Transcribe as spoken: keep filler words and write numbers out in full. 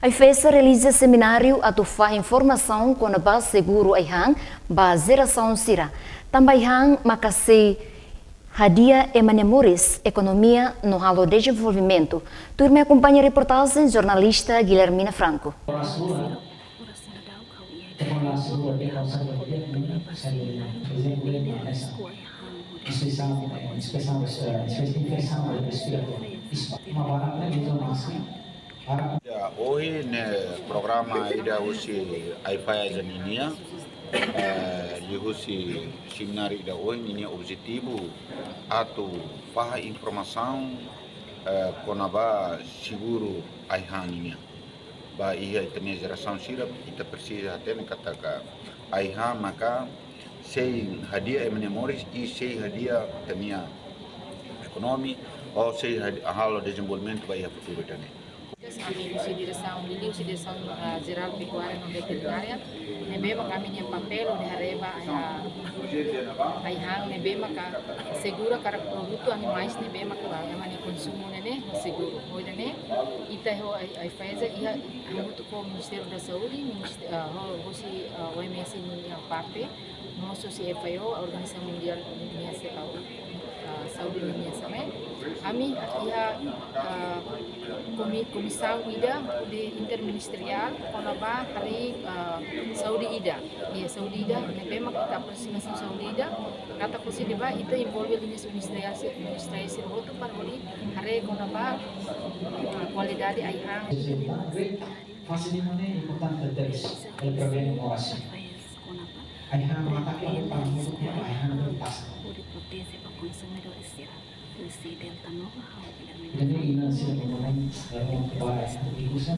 AIFAESA realiza semináriu atu fahe informasaun kona-ba seguru ai-han ba jerasaun sira. Tanba ai-han maka sei hadi'a ema nia moris, ekonomia no halo dezenvolvimentu. Tuirmai akompaña reportajen jornalista Guilhermina Franco. Ya, ohin ne'e programa ida husi AIFAESA ninia, eh, liuhusi semináriu ida ohin ninia objetivu atu fahe informasaun, eh, kona-ba seguru ai-han ninia. Ba iha ita-nia jerasaun sira, ita presiza hatene katak ai-han maka sei hadi'a ema nia moris i sei hadi'a ita-nia ekonomia, ou sei hadi-, halo dezenvolvimentu ba iha futuru ida-ne'e. Ami husi diresaun, liuhusi diresaun, ah, jerál pekuária no veterinária, ne'ebé maka ami-nia papél hodi haree ba, ah, ai-han ne'ebé maka seguru karik produtu animais ne'ebé maka ba ema nia konsumu ne'e, ne'e ho seguru. Ho ida-ne'e, ita ho ai, AIFAESA iha hamutuk ho Ministériu da Saúde, minist-, ah, ho, husi, ah, OMS ninia parte, no husi FAO, Organizasaun Mundiál ninia se-, ah, ah, Saúde ninia same. Ami iha, ah, komi-, komisaun ida de interministeriál kona-ba harii, ah, saúde ida. Iha saúde ida, ne'ebé maka ita aproximasaun saúde ida, katak husi ne'ebá ita envolve liña ministeriál se-, ministeriál sira hotu para hodi haree kona-ba, ah, kualidade ai-han. Fase di mana importante tebes el prevene moras. Ai-han maka para mutu, ai-han pasa. Hodi proteje ba konsumidór sira. Husi Delta Nova, ha'u Guilhermina. Jadi, ina sira komunan, eh, para ikusan.